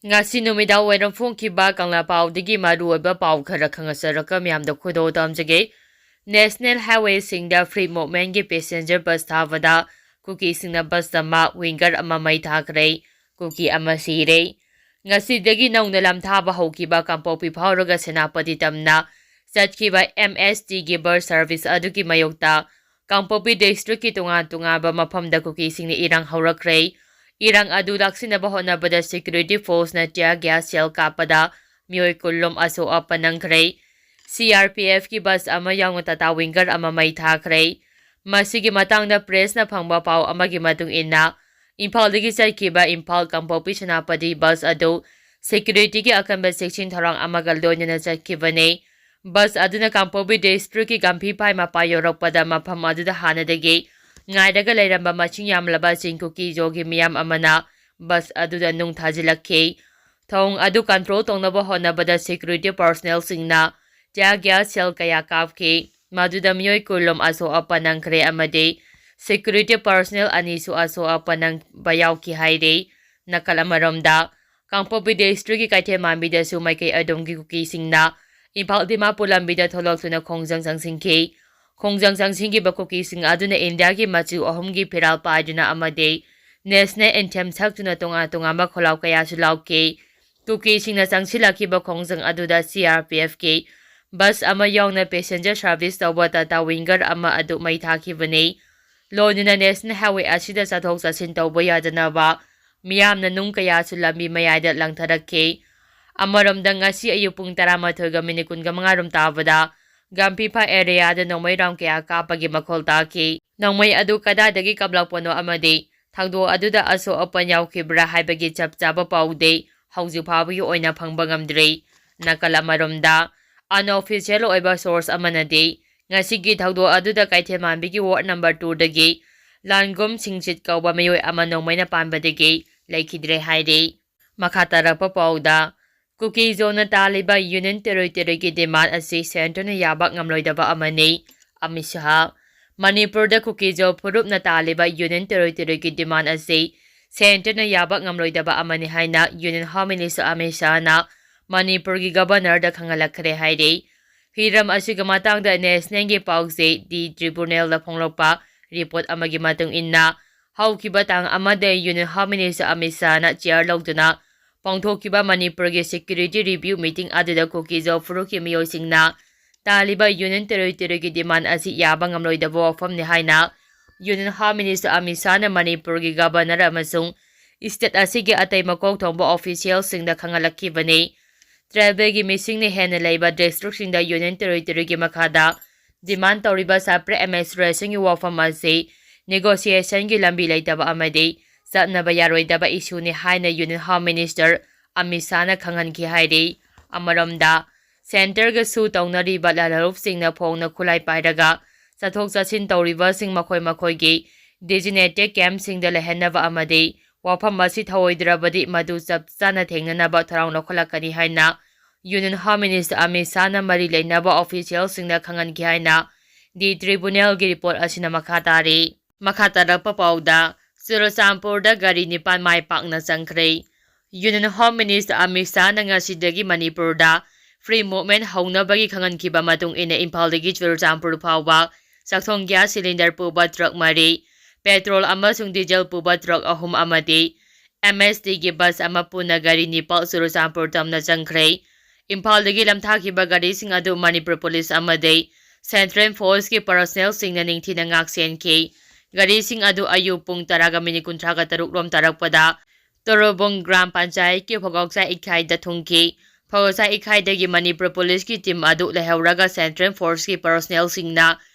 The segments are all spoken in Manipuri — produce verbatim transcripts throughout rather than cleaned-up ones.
ꯉꯁꯤ ꯅꯨꯃꯤꯗꯥꯡ ꯋꯥꯏꯔꯝ ꯐꯣꯡꯈꯤꯕ ꯀꯪꯂꯥ ꯄꯥꯎꯗꯒꯤ ꯃꯔꯨꯑꯣꯏꯕ ꯄꯥꯎ ꯈꯔ ꯈꯪꯍꯟꯖꯔꯒ ꯃꯌꯥꯝꯗ ꯈꯨꯗꯣꯜ ꯇꯝꯖꯒꯦ꯫ National Highwayꯁꯤꯡꯗ free movementꯀꯤ passenger bus ꯊꯥꯕꯗ ꯀꯨꯀꯤꯁꯤꯡꯅ bus ꯑꯃ, winger ꯑꯃ ꯃꯩ ꯊꯥꯈ꯭ꯔꯦ꯫ ꯀꯨꯀꯤ ꯑꯃ ꯁꯤꯔꯦ꯫ ꯉꯁꯤꯗꯒꯤ ꯅꯧꯅ ꯂꯝ ꯊꯥꯕ ꯍꯧꯈꯤꯕ ꯀꯥꯡꯄꯣꯛꯄꯤ ꯐꯥꯎꯔꯒ ꯁꯦꯅꯥꯄꯇꯤ ꯇꯝꯅ ꯆꯠꯈꯤꯕ MSTꯒꯤ bus service ꯑꯗꯨꯒꯤ ꯃꯥꯌꯣꯛꯇ ꯀꯥꯡꯄꯣꯛꯄꯤ districtꯀꯤ ꯇꯣꯉꯥꯟ ꯇꯣꯉꯥꯟꯕ ꯃꯐꯝꯗ ꯀꯨꯀꯤꯁꯤꯡꯅ ꯏꯔꯥꯡ ꯍꯧꯔꯛꯈ꯭ꯔꯦ꯫ ꯏꯔꯥꯡ ꯑꯗꯨ ꯂꯥꯛꯁꯤꯟꯅꯕ ꯍꯣꯠꯅꯕꯗ security forceꯅ tear gas shell ꯀꯥꯞꯄꯗ ꯃꯤꯑꯣꯏ ꯀꯨꯟ ꯂꯣꯝ ꯑꯁꯣꯛ ꯑꯄꯟ ꯅꯪꯈ꯭ꯔꯦ꯫ CRPFꯀꯤ bus ꯑꯃ ꯌꯥꯎꯅ Tata winger ꯑꯃ ꯃꯩ ꯊꯥꯈ꯭ꯔꯦ꯫ ꯃꯁꯤꯒꯤ ꯃꯇꯥꯡꯗ pressꯅ ꯐꯪꯕ ꯄꯥꯎ ꯑꯃꯒꯤ ꯃꯇꯨꯡ ꯏꯟꯅ, ꯏꯝꯐꯥꯜꯗꯒꯤ ꯆꯠꯈꯤꯕ ꯏꯝꯐꯥꯜ ꯀꯥꯡꯄꯣꯛꯄꯤ ꯁꯦꯅꯥꯄꯇꯤ bus ꯑꯗꯨ securityꯒꯤ ꯑꯀꯟꯕ ꯆꯦꯛꯁꯤꯟ ꯊꯧꯔꯥꯡ ꯑꯃꯒ ꯂꯣꯏꯅꯅ ꯆꯠꯈꯤꯕꯅꯤ꯫ Bus ꯑꯗꯨꯅ ꯀꯥꯡꯄꯣꯛꯄꯤ districtꯀꯤ ꯒꯝꯚꯤꯔ ꯐꯥꯏ ꯃꯄꯥ ꯌꯧꯔꯛꯄꯗ ꯃꯐꯝ ꯑꯗꯨꯗ ꯍꯥꯟꯅꯗꯒꯤ ꯉꯥꯏꯔꯒ ꯂꯩꯔꯝꯕ ꯃꯁꯤꯡ ꯌꯥꯝꯂꯕ ꯆꯤꯡ ꯀꯨꯀꯤ ꯖꯣꯒꯤ ꯃꯤꯌꯥꯝ ꯑꯃꯅ bus ꯑꯗꯨꯗ ꯅꯨꯡ ꯊꯥꯖꯤꯜꯂꯛꯈꯤ꯫ ꯊꯧꯑꯣꯡ ꯑꯗꯨ control ꯇꯧꯅꯕ ꯍꯣꯠꯅꯕꯗ security personnelꯁꯤꯡꯅ tear gas shell ꯀꯌꯥ ꯀꯥꯞꯈꯤ꯫ ꯃꯗꯨꯗ ꯃꯤꯑꯣꯏ ꯀꯨꯟ ꯂꯣꯝ ꯑꯁꯣꯛ ꯑꯄꯟ ꯅꯪꯈ꯭ꯔꯦ ꯑꯃꯗꯤ security personnel ꯑꯅꯤꯁꯨ ꯑꯁꯣꯛ ꯑꯄꯟ ꯅꯪꯕ ꯌꯥꯎꯈꯤ ꯍꯥꯏꯔꯤ꯫ ꯅꯥꯀꯜ ꯑꯃꯔꯣꯝꯗ, ꯀꯥꯡꯄꯣꯛꯄꯤ districtꯀꯤ ꯀꯩꯊꯦꯜ ꯃꯥꯟꯕꯤꯗꯁꯨ ꯃꯥꯏꯀꯩ ꯑꯗꯣꯝꯒꯤ ꯀꯨꯀꯤꯁꯤꯡꯅ ꯏꯝꯐꯥꯜ ꯗꯤꯃꯥꯄꯨꯔ ꯂꯝꯕꯤꯗ ꯊꯣꯛꯂꯛꯇꯨꯅ ꯈꯣꯡꯖꯪ ꯆꯪꯁꯤꯟꯈꯤ꯫ ꯈꯣꯡꯖꯪ ꯆꯪꯁꯤꯟꯈꯤꯕ ꯀꯨꯀꯤꯁꯤꯡ ꯑꯗꯨꯅ ꯏꯟꯗꯤꯌꯥꯒꯤ ꯃꯆꯨ ꯑꯍꯨꯝꯒꯤ ꯐꯤꯔꯥꯜ ꯄꯥꯏꯗꯨꯅ ꯑꯃꯗꯤ national anthem ꯁꯛꯇꯨꯅ ꯇꯣꯉꯥꯟ ꯇꯣꯉꯥꯟꯕ ꯈꯣꯜꯂꯥꯎ ꯀꯌꯥꯁꯨ ꯂꯥꯎꯈꯤ꯫ ꯀꯨꯀꯤꯁꯤꯡꯅ ꯆꯪꯁꯤꯜꯂꯛꯈꯤꯕ ꯈꯣꯡꯖꯪ ꯑꯗꯨꯗ CRPFꯀꯤ bus ꯑꯃ ꯌꯥꯎꯅ passenger service ꯇꯧꯕ Tata winger ꯑꯃ ꯑꯗꯨ ꯃꯩ ꯊꯥꯈꯤꯕꯅꯤ꯫ ꯂꯣꯏꯅꯅ National Highway ꯑꯁꯤꯗ ꯆꯠꯊꯣꯛ ꯆꯠꯁꯤꯟ ꯇꯧꯕ ꯌꯥꯗꯅꯕ ꯃꯤꯌꯥꯝꯅ ꯅꯨꯡ ꯀꯌꯥꯁꯨ ꯂꯝꯕꯤ ꯃꯌꯥꯏꯗ ꯂꯪꯊꯔꯛꯈꯤ꯫ ꯑꯃꯔꯣꯝꯗ, ꯉꯁꯤ ꯑꯌꯨꯛ ꯄꯨꯡ ꯇꯔꯥꯃꯥꯊꯣꯏꯒ minute ꯀꯨꯟꯃꯉꯥ ꯔꯣꯝ ꯇꯥꯕꯗ ꯒꯝꯚꯤꯔ ꯐꯥꯏ areaꯗ ꯅꯣꯡꯃꯩ round ꯀꯌꯥ ꯀꯥꯞꯄꯒꯤ ꯃꯈꯣꯜ ꯇꯥꯈꯤ꯫ ꯅꯣꯡꯃꯩ ꯑꯗꯨ ꯀꯗꯥꯏꯗꯒꯤ ꯀꯥꯞꯂꯛꯄꯅꯣ ꯑꯃꯗꯤ ꯊꯧꯗꯣꯛ ꯑꯗꯨꯗ ꯑꯁꯣꯛ ꯑꯄꯟ ꯌꯥꯎꯈꯤꯕ꯭ꯔꯥ ꯍꯥꯏꯕꯒꯤ ꯆꯞ ꯆꯥꯕ ꯄꯥꯎꯗꯤ ꯍꯧꯖꯤꯛ ꯐꯥꯎꯕꯒꯤ ꯑꯣꯏꯅ ꯐꯪꯕ ꯉꯝꯗ꯭ꯔꯤ꯫ ꯅꯥꯀꯜ ꯑꯃꯔꯣꯝꯗ, unofficial ꯑꯣꯏꯕ source ꯑꯃꯅꯗꯤ ꯉꯁꯤꯒꯤ ꯊꯧꯗꯣꯛ ꯑꯗꯨꯗ ꯀꯩꯊꯦꯜ ꯃꯥꯟꯕꯤꯒꯤ ward number twoꯗꯒꯤ ꯂꯥꯟꯒꯨꯝ ꯁꯤꯡꯆꯤꯠ ꯀꯧꯕ ꯃꯤꯑꯣꯏ ꯑꯃ ꯅꯣꯡꯃꯩꯅ ꯄꯥꯟꯕꯗꯒꯤ ꯂꯩꯈꯤꯗ꯭ꯔꯦ ꯍꯥꯏꯔꯤ꯫ ꯃꯈꯥ ꯇꯥꯔꯛꯄ ꯄꯥꯎꯗ, ꯀꯨꯀꯤ ꯖꯣꯅ ꯇꯥꯜꯂꯤꯕ Union Territoryꯒꯤ demand ꯑꯁꯤ centreꯅ ꯌꯥꯕ ꯉꯝꯂꯣꯏꯗꯕ ꯑꯃꯅꯤ꯫ ꯑꯃꯤꯠ ꯁꯍꯥ꯫ ꯃꯅꯤꯄꯨꯔꯗ ꯀꯨꯀꯤ ꯖꯣ ꯐꯨꯔꯨꯞꯅ ꯇꯥꯜꯂꯤꯕ Union Territoryꯒꯤ demand ꯑꯁꯤ ꯁꯦꯟꯇꯔꯅ ꯌꯥꯕ ꯉꯝꯂꯣꯏꯗꯕ ꯑꯃꯅꯤ ꯍꯥꯏꯅ Union Home Minister ꯑꯃꯤꯠ ꯁꯥꯍꯅ ꯃꯅꯤꯄꯨꯔꯒꯤ ꯒꯕꯔꯅꯔꯗ ꯈꯪꯍꯜꯂꯛꯈ꯭ꯔꯦ ꯍꯥꯏꯔꯤ꯫ ꯍꯤꯔꯝ ꯑꯁꯤꯒꯤ ꯃꯇꯥꯡꯗ ꯅꯦꯁꯅꯦꯜꯒꯤ ꯄꯥꯎꯆꯦ ꯗꯤ ꯇ꯭ꯔꯤꯕꯨꯅꯦꯜꯗ ꯐꯣꯡꯂꯛꯄ ꯔꯤꯄꯣꯔꯠ ꯑꯃꯒꯤ ꯃꯇꯨꯡ ꯏꯟꯅ, ꯍꯧꯈꯤꯕ ꯇꯥꯡ ꯑꯃꯗ Union Home Minister ꯑꯃꯤꯠ ꯁꯥꯍꯅ ꯆꯤꯌꯥꯔ ꯂꯧꯗꯨꯅ ꯄꯥꯡꯊꯣꯛꯈꯤꯕ ꯃꯅꯤꯄꯨꯔꯒꯤ security review meeting ꯑꯗꯨꯗ ꯀꯨꯀꯤ-ꯖꯣ ꯐꯨꯔꯨꯞꯀꯤ ꯃꯤꯑꯣꯏꯁꯤꯡꯅ ꯇꯥꯜꯂꯤꯕ Union Territoryꯒꯤ demand ꯑꯁꯤ ꯌꯥꯕ ꯉꯝꯂꯣꯏꯗꯕ ꯋꯥꯐꯝꯅꯤ ꯍꯥꯏꯅ Union Home Minister ꯑꯃꯤꯠ ꯁꯥꯍꯅ ꯃꯅꯤꯄꯨꯔꯒꯤ ꯒꯕꯔꯅꯔ ꯑꯃꯁꯨꯡ state ꯑꯁꯤꯒꯤ ꯑꯇꯩ ꯃꯀꯣꯛ ꯊꯣꯡꯕ officialꯁꯤꯡꯗ ꯈꯪꯍꯜꯂꯛꯈꯤꯕꯅꯤ꯫ Tribalꯒꯤ ꯃꯤꯁꯤꯡꯅ ꯍꯦꯟꯅ ꯂꯩꯕ districtꯁꯤꯡꯗ Union Territoryꯒꯤ ꯃꯈꯥꯗ demand ꯇꯧꯔꯤꯕ separate administrationꯒꯤ ꯋꯥꯐꯝ ꯑꯁꯤ negotiationꯒꯤ ꯂꯝꯕꯤ ꯂꯩꯇꯕ ꯑꯃꯗꯤ ꯆꯠꯅꯕ ꯌꯥꯔꯣꯏꯗꯕ issueꯅꯤ ꯍꯥꯏꯅ Union Home Minister ꯑꯃꯤꯠ ꯁꯥꯍꯅ ꯈꯪꯍꯟꯈꯤ ꯍꯥꯏꯔꯤ꯫ ꯑꯃꯔꯣꯝꯗ, centreꯒ ꯁꯨ ꯇꯧꯅꯔꯤꯕ ꯂꯥꯜꯍꯧꯂꯨꯞꯁꯤꯡꯅ ꯐꯣꯡꯅ ꯈꯨꯠꯂꯥꯏ ꯄꯥꯏꯔꯒ ꯆꯠꯊꯣꯛ ꯆꯠꯁꯤꯟ ꯇꯧꯔꯤꯕꯁꯤꯡ ꯃꯈꯣꯏ ꯃꯈꯣꯏꯒꯤ designated campꯁꯤꯡꯗ ꯂꯩꯍꯟꯅꯕ ꯑꯃꯗꯤ ꯋꯥꯐꯝ ꯑꯁꯤ ꯊꯧꯑꯣꯏꯗ꯭ꯔꯕꯗꯤ ꯃꯗꯨ ꯆꯞ ꯆꯥꯅ ꯊꯦꯡꯅꯅꯕ ꯊꯧꯔꯥꯡ ꯂꯧꯈꯠꯂꯛꯀꯅꯤ ꯍꯥꯏꯅ Union Home Minister ꯑꯃꯤꯠ ꯁꯥꯍꯅ ꯃꯔꯤ ꯂꯩꯅꯕ officialꯁꯤꯡꯗ ꯈꯪꯍꯟꯈꯤ ꯍꯥꯏꯅ ꯗꯤ ꯇ꯭ꯔꯤꯕꯨꯅꯦꯜꯒꯤ ꯔꯤꯄꯣꯔꯠ ꯑꯁꯤꯅ ꯃꯈꯥ ꯇꯥꯔꯤ꯫ ꯃꯈꯥ ꯇꯥꯔꯛꯄ ꯄꯥꯎꯗ, ꯆꯨꯔꯆꯥꯟꯄꯨꯔꯗ ꯒꯥꯔꯤ ꯅꯤꯄꯥꯟ ꯃꯥꯏ ꯄꯥꯛꯅ ꯆꯪꯈ꯭ꯔꯦ꯫ Union Home Minister ꯑꯃꯤꯠ ꯁꯥꯍꯅ ꯉꯁꯤꯗꯒꯤ ꯃꯅꯤꯄꯨꯔꯗ free movement ꯍꯧꯅꯕꯒꯤ ꯈꯪꯍꯟꯈꯤꯕ ꯃꯇꯨꯡ ꯏꯟꯅ ꯏꯝꯐꯥꯜꯗꯒꯤ ꯆꯨꯔꯆꯥꯟꯄꯨꯔ ꯐꯥꯎꯕ ꯆꯥꯛꯊꯣꯡ gas cylinder ꯄꯨꯕ truck ꯃꯔꯤ, petrol ꯑꯃꯁꯨꯡ diesel ꯄꯨꯕ truck ꯑꯍꯨꯝ ꯑꯃꯗꯤ MSTꯒꯤ bus ꯑꯃ ꯄꯨꯟꯅ ꯒꯥꯔꯤ ꯅꯤꯄꯥꯜ ꯆꯨꯔꯆꯥꯟꯄꯨꯔ ꯇꯝꯅ ꯆꯪꯈ꯭ꯔꯦ꯫ ꯏꯝꯐꯥꯜꯗꯒꯤ ꯂꯝꯊꯥꯈꯤꯕ ꯒꯥꯔꯤꯁꯤꯡ ꯑꯗꯨ ꯃꯅꯤꯄꯨꯔ police ꯑꯃꯗꯤ Central Forceꯀꯤ personnelꯁꯤꯡꯅ ꯅꯤꯡꯊꯤꯅ ꯉꯥꯛ ꯁꯦꯟꯈꯤ꯫ ꯒꯥꯔꯤꯁꯤꯡ ꯑꯗꯨ ꯑꯌꯨꯛ ꯄꯨꯡ ꯇꯔꯥꯒ minute ꯀꯨꯟꯊ꯭ꯔꯥꯒ ꯇꯔꯨꯛ ꯔꯣꯝ ꯇꯥꯔꯛꯄꯗ ꯇꯣꯔꯣꯕꯣꯡ ꯒ꯭ꯔꯥꯝ ꯄꯟꯆꯥꯌꯠꯀꯤ ꯐꯣꯒꯥꯎꯆꯥꯏ ꯏꯀꯥꯏꯗ ꯊꯨꯡꯈꯤ꯫ ꯐꯣꯒꯥꯎꯆꯥꯏ ꯏꯀꯥꯏꯗꯒꯤ ꯃꯅꯤꯄꯨꯔ policeꯀꯤ team ꯑꯗꯨ ꯂꯩꯍꯧꯔꯒ Central Forceꯀꯤ personnelꯁꯤꯡꯅ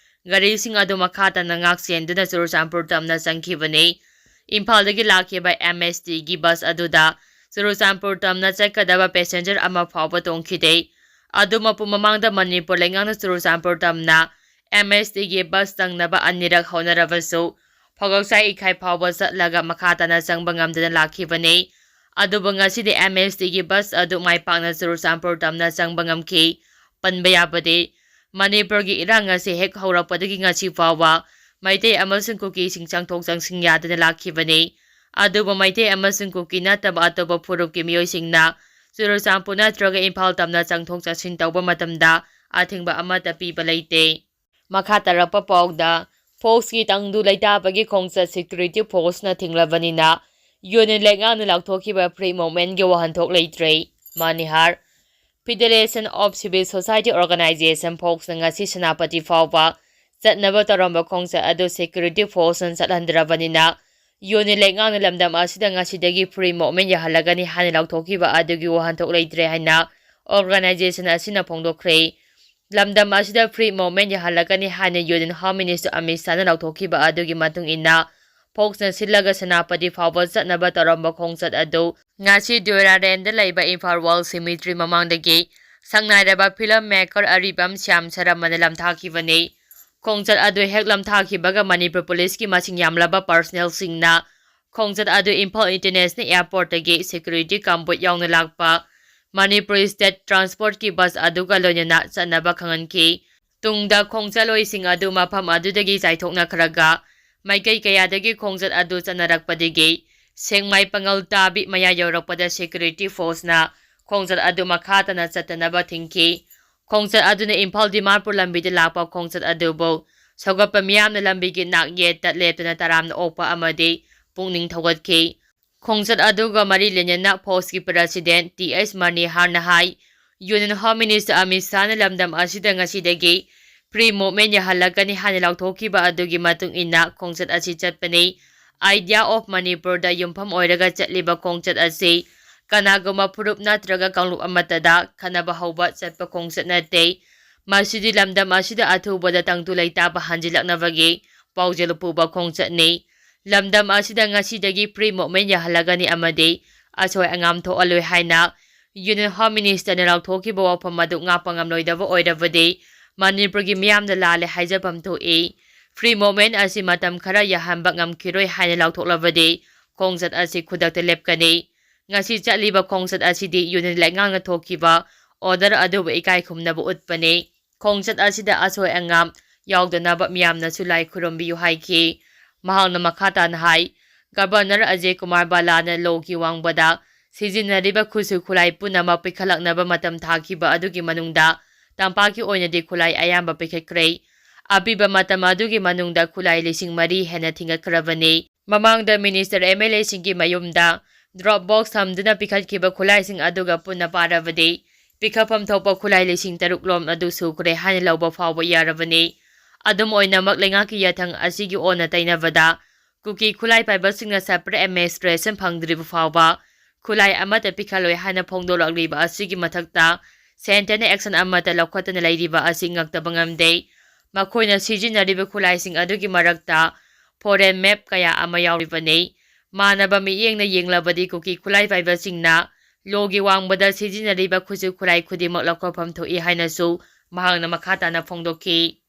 ꯒꯥꯔꯤꯁꯤꯡ ꯑꯗꯨ ꯃꯈꯥ ꯇꯥꯅ ꯉꯥꯛ ꯁꯦꯟꯗꯨꯅ ꯆꯨꯔꯆꯥꯟꯄꯨꯔ ꯇꯝꯅ ꯆꯪꯈꯤꯕꯅꯤ꯫ ꯏꯝꯐꯥꯜꯗꯒꯤ ꯂꯥꯛꯈꯤꯕ MSTꯒꯤ bus ꯑꯗꯨꯗ ꯆꯨꯔꯆꯥꯟꯄꯨꯔ ꯇꯝꯅ ꯆꯠꯀꯗꯕ passenger ꯑꯃ ꯐꯥꯎꯕ ꯇꯣꯡꯈꯤꯗꯦ꯫ ꯑꯗꯨ ꯃꯄꯨꯡ ꯃꯃꯥꯡꯗ ꯃꯅꯤꯄꯨꯔ ꯂꯩꯉꯥꯛꯅ ꯆꯨꯔꯆꯥꯟꯄꯨꯔ ꯇꯝꯅ MSTꯒꯤ bus ꯆꯪꯅꯕ ꯑꯅꯤꯔꯛ ꯍꯣꯠꯅꯔꯕꯁꯨ, ꯐꯣꯒꯥꯎꯆꯥꯏ ꯏꯀꯥꯏ ꯐꯥꯎꯕ ꯆꯠꯂꯒ ꯃꯈꯥ ꯇꯥꯅ ꯆꯪꯕ ꯉꯝꯗꯅ ꯂꯥꯛꯈꯤꯕꯅꯤ꯫ ꯑꯗꯨꯕꯨ ꯉꯁꯤꯗꯤ MSTꯒꯤ bus ꯑꯗꯨ ꯃꯥꯏ ꯄꯥꯛꯅ ꯆꯨꯔꯆꯥꯟꯄꯨꯔ ꯇꯝꯅ ꯆꯪꯕ ꯉꯝꯈꯤ꯫ ꯄꯟꯕ ꯌꯥꯕꯗꯤ, ꯃꯅꯤꯄꯨꯔꯒꯤ ꯏꯔꯥꯡ ꯑꯁꯤ ꯍꯦꯛ ꯍꯧꯔꯛꯄꯗꯒꯤ ꯉꯁꯤ ꯐꯥꯎꯕ ꯃꯩꯇꯩ ꯑꯃꯁꯨꯡ ꯀꯨꯀꯤꯁꯤꯡ ꯆꯪꯊꯣꯛ ꯆꯪꯁꯤꯟ ꯌꯥꯗꯅ ꯂꯥꯛꯈꯤꯕꯅꯤ꯫ ꯑꯗꯨꯕꯨ ꯃꯩꯇꯩ ꯑꯃꯁꯨꯡ ꯀꯨꯀꯤ ꯅꯠꯇꯕ ꯑꯇꯣꯞꯄ ꯐꯨꯔꯨꯞꯀꯤ ꯃꯤꯑꯣꯏꯁꯤꯡꯅ ꯆꯨꯔꯆꯥꯟꯄꯨꯔ ꯅꯠꯇ꯭ꯔꯒ ꯏꯝꯐꯥꯜ ꯇꯝꯅ ꯆꯪꯊꯣꯛ ꯆꯪꯁꯤꯟ ꯇꯧꯕ ꯃꯇꯝꯗ ꯑꯊꯤꯡꯕ ꯑꯃꯠꯇ ꯄꯤꯕ ꯂꯩꯇꯦ꯫ ꯃꯈꯥ ꯇꯥꯔꯛꯄ ꯄꯥꯎꯗ, ꯐꯣꯛꯁꯀꯤ ꯇꯪꯗꯨ ꯂꯩꯇꯥꯕꯒꯤ ꯈꯣꯡꯆꯠ ꯁꯦꯀ꯭ꯌꯨꯔꯤꯇꯤ ꯐꯣꯔꯁꯅ ꯊꯤꯡꯂꯕꯅꯤꯅ ꯌꯨꯅꯤꯌꯟ ꯂꯩꯉꯥꯛꯅ ꯂꯥꯎꯊꯣꯛꯈꯤꯕ ꯐ꯭ꯔꯤ ꯃꯨꯚꯃꯦꯟꯒꯤ ꯋꯥꯍꯟꯊꯣꯛ ꯂꯩꯇ꯭ꯔꯦ꯫ ꯃꯅꯤꯍꯥꯔ, Federation of Civil Society Organization, ꯐꯣꯛꯁꯅ ꯉꯁꯤ ꯁꯦꯅꯥꯄꯇꯤ ꯐꯥꯎꯕ ꯆꯠꯅꯕ ꯇꯧꯔꯝꯕ ꯈꯣꯡꯆꯠ ꯑꯗꯨ ꯁꯦꯀ꯭ꯌꯨꯔꯤꯇꯤ ꯐꯣꯔꯁꯅ ꯆꯠꯍꯟꯗ꯭ꯔꯕꯅꯤꯅ ꯌꯨꯅꯤꯌꯟ ꯂꯩꯉꯥꯛꯅ ꯂꯝꯗꯝ ꯑꯁꯤꯗ ꯉꯁꯤꯗꯒꯤ ꯐ꯭ꯔꯤ ꯃꯨꯚꯃꯦꯟ ꯌꯥꯍꯜꯂꯒꯅꯤ ꯍꯥꯏꯅ ꯂꯥꯎꯊꯣꯛꯈꯤꯕ ꯑꯗꯨꯒꯤ ꯋꯥꯍꯟꯊꯣꯛ ꯂꯩꯇ꯭ꯔꯦ ꯍꯥꯏꯅ ꯑꯣꯔꯒꯅꯥꯏꯖꯦꯁꯟ ꯑꯁꯤꯅ ꯐꯣꯡꯗꯣꯛꯈ꯭ꯔꯦ꯫ ꯂꯝꯗꯝ ꯑꯁꯤꯗ ꯐ꯭ꯔꯤ ꯃꯨꯚꯃꯦꯟ ꯌꯥꯍꯜꯂꯒꯅꯤ ꯍꯥꯏꯅ ꯌꯨꯅꯤꯌꯟ ꯍꯣꯝ ꯃꯤꯅꯤꯁꯇꯔ ꯑꯃꯤꯠ ꯁꯥꯍꯅ ꯂꯥꯎꯊꯣꯛꯈꯤꯕ ꯑꯗꯨꯒꯤ ꯃꯇꯨꯡ ꯏꯟꯅ, ꯐꯣꯛꯁꯅ ꯁꯤꯜꯂꯒ ꯁꯦꯅꯥꯄꯇꯤ ꯐꯥꯎꯕ ꯆꯠꯅꯕ ꯇꯧꯔꯝꯕ ꯈꯣꯡꯆꯠ ꯑꯗꯨ ꯉꯁꯤ ꯗ꯭ꯌꯨꯔꯥꯂꯦꯟꯗ ꯂꯩꯕ ꯏꯝꯐꯥꯜ ꯋꯥꯔꯜ ꯁꯤꯃꯤꯇ꯭ꯔꯤ ꯃꯃꯥꯡꯗꯒꯤ ꯁꯛꯅꯥꯏꯔꯕ ꯐꯤꯂꯝ ꯃꯦꯀꯔ ꯑꯔꯤꯕꯝ ꯁ꯭ꯌꯥꯝ ꯁꯔꯃꯅ ꯂꯝꯊꯥꯈꯤꯕꯅꯤ꯫ ꯈꯣꯡꯆꯠ ꯑꯗꯨ ꯍꯦꯛ ꯂꯝꯊꯥꯈꯤꯕꯒ ꯃꯅꯤꯄꯨꯔ ꯄꯨꯂꯤꯁꯀꯤ ꯃꯁꯤꯡ ꯌꯥꯝꯂꯕ ꯄꯥꯔꯁꯅꯦꯜꯁꯤꯡꯅ ꯈꯣꯡꯆꯠ ꯑꯗꯨ ꯏꯝꯐꯥꯜ ꯏꯟꯇꯔꯅꯦꯁꯅꯦꯜ ꯑꯦꯌꯔꯄꯣꯔꯠꯇꯒꯤ ꯁꯦꯀ꯭ꯌꯨꯔꯤꯇꯤ ꯀꯥꯝꯕꯨꯠ ꯌꯥꯎꯅ ꯂꯥꯛꯄ ꯃꯅꯤꯄꯨꯔ ꯁ꯭ꯇꯦꯠ ꯇ꯭ꯔꯥꯟꯁꯄꯣꯔꯠꯀꯤ ꯕꯁ ꯑꯗꯨꯒ ꯂꯣꯏꯅꯅ ꯆꯠꯅꯕ ꯈꯪꯍꯟꯈꯤ꯫ ꯇꯨꯡꯗ ꯈꯣꯡꯆꯠꯂꯣꯏꯁꯤꯡ ꯑꯗꯨ ꯃꯐꯝ ꯑꯗꯨꯗꯒꯤ ꯆꯥꯏꯊꯣꯛꯅꯈ꯭ꯔꯒ ꯃꯥꯏꯀꯩ ꯀꯌꯥꯗꯒꯤ ꯈꯣꯡꯆꯠ ꯑꯗꯨ ꯆꯠꯅꯔꯛꯄꯗꯒꯤ ꯁꯦꯡꯃꯥꯏ ꯄꯪꯒꯜ ꯇꯥꯕꯤ ꯃꯌꯥ ꯌꯧꯔꯛꯄꯗ ꯁꯦꯀ꯭ꯌꯨꯔꯤꯇꯤ ꯐꯣꯔꯁꯅ ꯈꯣꯡꯆꯠ ꯑꯗꯨ ꯃꯈꯥ ꯇꯥꯅ ꯆꯠꯇꯅꯕ ꯊꯤꯡꯈꯤ꯫ ꯈꯣꯡꯆꯠ ꯑꯗꯨꯅ ꯏꯝꯐꯥꯜ ꯗꯤꯃꯥꯄꯨꯔ ꯂꯝꯕꯤꯗ ꯂꯥꯛꯄ ꯈꯣꯡꯆꯠ ꯑꯗꯨꯕꯨ ꯁꯧꯒꯠꯄ ꯃꯤꯌꯥꯝꯅ ꯂꯝꯕꯤꯒꯤ ꯅꯥꯛ ꯌꯦꯠꯇ ꯂꯦꯞꯇꯅ ꯇꯔꯥꯝꯅ ꯑꯣꯛꯄ ꯑꯃꯗꯤ ꯄꯨꯛꯅꯤꯡ ꯊꯧꯒꯠꯈꯤ꯫ ꯈꯣꯡꯆꯠ ꯑꯗꯨꯒ ꯃꯔꯤ ꯂꯩꯅꯅ ꯐꯣꯛꯁꯀꯤ ꯄ꯭ꯔꯦꯁꯤꯗꯦꯟꯠ ꯇꯤ ꯑꯩꯆ ꯃꯅꯤꯍꯥꯔꯅ ꯍꯥꯏ, ꯌꯨꯅꯤꯌꯟ ꯍꯣꯝ ꯃꯤꯅꯤꯁꯇꯔ ꯑꯃꯤꯠ ꯁꯥꯍꯅ ꯂꯝꯗꯝ ꯑꯁꯤꯗ ꯉꯁꯤꯗꯒꯤ ꯐ꯭ꯔꯤ ꯃꯨꯚꯃꯦꯟ ꯌꯥꯍꯜꯂꯛꯀꯅꯤ ꯍꯥꯏꯅ ꯂꯥꯎꯊꯣꯛꯈꯤꯕ ꯑꯗꯨꯒꯤ ꯃꯇꯨꯡ ꯏꯟꯅ ꯈꯣꯡꯆꯠ ꯑꯁꯤ ꯆꯠꯄꯅꯤ꯫ ꯑꯥꯏꯗꯤꯌꯥ ꯑꯣꯐ ꯃꯅꯤꯄꯨꯔꯗ ꯌꯨꯝꯐꯝ ꯑꯣꯏꯔꯒ ꯆꯠꯂꯤꯕ ꯈꯣꯡꯆꯠ ꯑꯁꯤ ꯀꯅꯥꯒꯨꯝꯕ ꯐꯨꯔꯨꯞ ꯅꯠꯇ꯭ꯔꯒ ꯀꯥꯡꯂꯨꯞ ꯑꯃꯠꯇꯗ ꯈꯠꯅꯕ ꯍꯧꯕ ꯆꯠꯄ ꯈꯣꯡꯆꯠ ꯅꯠꯇꯦ꯫ ꯃꯁꯤꯗꯤ ꯂꯝꯗꯝ ꯑꯁꯤꯗ ꯑꯊꯨꯕꯗ ꯇꯪꯗꯨ ꯂꯩꯇꯥꯕ ꯍꯟꯖꯤꯜꯂꯛꯅꯕꯒꯤ ꯄꯥꯎꯖꯦꯜ ꯄꯨꯕ ꯈꯣꯡꯆꯠꯅꯤ꯫ ꯂꯝꯗꯝ ꯑꯁꯤꯗ ꯉꯁꯤꯗꯒꯤ ꯐ꯭ꯔꯤ ꯃꯨꯚꯃꯦꯟ ꯌꯥꯍꯜꯂꯒꯅꯤ ꯑꯃꯗꯤ ꯑꯁꯣꯏ ꯑꯉꯥꯝ ꯊꯣꯛꯍꯜꯂꯣꯏ ꯍꯥꯏꯅ ꯌꯨꯅꯤꯌꯟ ꯍꯣꯝ ꯃꯤꯅꯤꯁꯇꯔꯅ ꯂꯥꯎꯊꯣꯛꯈꯤꯕ ꯋꯥꯐꯝ ꯑꯗꯨ ꯉꯥꯛꯄ ꯉꯝꯂꯣꯏꯗꯕ ꯑꯣꯏꯔꯕꯗꯤ ꯃꯅꯤꯄꯨꯔꯒꯤ ꯃꯤꯌꯥꯝꯅ ꯂꯥꯜꯂꯦ ꯍꯥꯏꯖꯐꯝ ꯊꯣꯛꯏ꯫ ꯐ꯭ꯔꯤ ꯃꯨꯚꯃꯦꯟ ꯑꯁꯤ ꯃꯇꯝ ꯈꯔ ꯌꯥꯍꯟꯕ ꯉꯝꯈꯤꯔꯣꯏ ꯍꯥꯏꯅ ꯂꯥꯎꯊꯣꯛꯂꯕꯗꯤ ꯈꯣꯡꯆꯠ ꯑꯁꯤ ꯈꯨꯗꯛꯇ ꯂꯦꯞꯀꯅꯤ꯫ ꯉꯁꯤ ꯆꯠꯂꯤꯕ ꯈꯣꯡꯆꯠ ꯑꯁꯤꯗꯤ ꯌꯨꯅꯤꯌꯟ ꯂꯩꯉꯥꯛꯅ ꯊꯣꯛꯈꯤꯕ ꯑꯣꯔꯗꯔ ꯑꯗꯨꯕꯨ ꯏꯀꯥꯏ ꯈꯨꯝꯅꯕ ꯎꯠꯄꯅꯤ꯫ ꯈꯣꯡꯆꯠ ꯑꯁꯤꯗ ꯑꯁꯣꯏ ꯑꯉꯥꯝ ꯌꯥꯎꯗꯅꯕ ꯃꯤꯌꯥꯝꯅꯁꯨ ꯂꯥꯏ ꯈꯨꯔꯨꯝꯕꯤꯌꯨ ꯍꯥꯏꯈꯤ꯫ ꯃꯍꯥꯛꯅ ꯃꯈꯥ ꯇꯥꯅ ꯍꯥꯏ, ꯒꯕꯔꯅꯔ ꯑꯖꯦ ꯀꯨꯃꯥꯔ ꯕꯂꯥꯅ ꯂꯣꯒꯤ ꯋꯥꯡꯃꯗ ꯁꯤꯖꯤꯟꯅꯔꯤꯕ ꯈꯨꯠꯁꯨ ꯈꯨꯠꯂꯥꯏ ꯄꯨꯝꯅꯃꯛ ꯄꯤꯈꯠꯂꯛꯅꯕ ꯃꯇꯝ ꯊꯥꯈꯤꯕ ꯑꯗꯨꯒꯤ ꯃꯅꯨꯡꯗ ꯇꯝꯄꯥꯛꯀꯤ ꯑꯣꯏꯅꯗꯤ ꯈꯨꯠꯂꯥꯏ ꯑꯌꯥꯝꯕ ꯄꯤꯈꯠꯈ꯭ꯔꯦ꯫ ꯑꯄꯤꯕ ꯃꯇꯝ ꯑꯗꯨꯒꯤ ꯃꯅꯨꯡꯗ ꯈꯨꯠꯂꯥꯏ ꯂꯤꯁꯤꯡ ꯃꯔꯤ ꯍꯦꯟꯅ ꯊꯤꯡꯒꯠꯈ꯭ꯔꯕꯅꯤ꯫ ꯃꯃꯥꯡꯗ ꯃꯤꯅꯤꯁꯇꯔ, ꯑꯦꯝ ꯑꯦꯜ ꯑꯦꯁꯤꯡꯒꯤ ꯃꯌꯨꯝꯗ ꯗ꯭ꯔꯣꯞ ꯕꯣꯛꯁ ꯊꯝꯗꯨꯅ ꯄꯤꯈꯠꯈꯤꯕ ꯈꯨꯠꯂꯥꯏꯁꯤꯡ ꯑꯗꯨꯒ ꯄꯨꯟꯅ ꯄꯥꯔꯕꯗꯤ ꯄꯤꯈꯠꯐꯝ ꯊꯣꯛꯄ ꯈꯨꯠꯂꯥꯏ ꯂꯤꯁꯤꯡ ꯇꯔꯨꯛ ꯂꯣꯝ ꯑꯗꯨ ꯁꯨꯈ꯭ꯔꯦ ꯍꯥꯏꯅ ꯂꯧꯕ ꯐꯥꯎꯕ ꯌꯥꯔꯕꯅꯤ꯫ ꯑꯗꯨꯝ ꯑꯣꯏꯅꯃꯛ, ꯂꯩꯉꯥꯛꯀꯤ ꯌꯥꯊꯪ ꯑꯁꯤꯒꯤ ꯑꯣꯟꯅ ꯇꯩꯅꯕꯗ ꯀꯨꯀꯤ ꯈꯨꯠꯂꯥꯏ ꯄꯥꯏꯕꯁꯤꯡꯅ separate administration ꯐꯪꯗ꯭ꯔꯤꯕ ꯐꯥꯎꯕ ꯈꯨꯠꯂꯥꯏ ꯑꯃꯠꯇ ꯄꯤꯈꯠꯂꯣꯏ ꯍꯥꯏꯅ ꯐꯣꯡꯗꯣꯛꯂꯛꯂꯤꯕ ꯑꯁꯤꯒꯤ ꯃꯊꯛꯇ, ꯁꯦꯟꯇꯔꯅ action ꯑꯃꯠꯇ ꯂꯧꯈꯠꯇꯅ ꯂꯩꯔꯤꯕ ꯑꯁꯤ ꯉꯛꯇꯕ ꯉꯝꯗꯦ꯫ ꯃꯈꯣꯏꯅ ꯁꯤꯖꯤꯟꯅꯔꯤꯕ ꯈꯨꯠꯂꯥꯏꯁꯤꯡ ꯑꯗꯨꯒꯤ ꯃꯔꯛꯇ foreign map ꯀꯌꯥ ꯑꯃ ꯌꯥꯎꯔꯤꯕꯅꯤ꯫ ꯃꯥꯟꯅꯕ ꯃꯤꯠꯌꯦꯡꯅ ꯌꯦꯡꯂꯕꯗꯤ, ꯀꯨꯀꯤ ꯈꯨꯠꯂꯥꯏ ꯄꯥꯏꯕꯁꯤꯡꯅ ꯂꯣꯒꯤ ꯋꯥꯡꯃꯗ ꯁꯤꯖꯤꯟꯅꯔꯤꯕ ꯈꯨꯠꯁꯨ ꯈꯨꯠꯂꯥꯏ ꯈꯨꯗꯤꯡꯃꯛ ꯂꯧꯈꯠꯐꯝ ꯊꯣꯛꯏ ꯍꯥꯏꯅꯁꯨ ꯃꯍꯥꯛꯅ ꯃꯈꯥ ꯇꯥꯅ ꯐꯣꯡꯗꯣꯛꯈꯤ꯫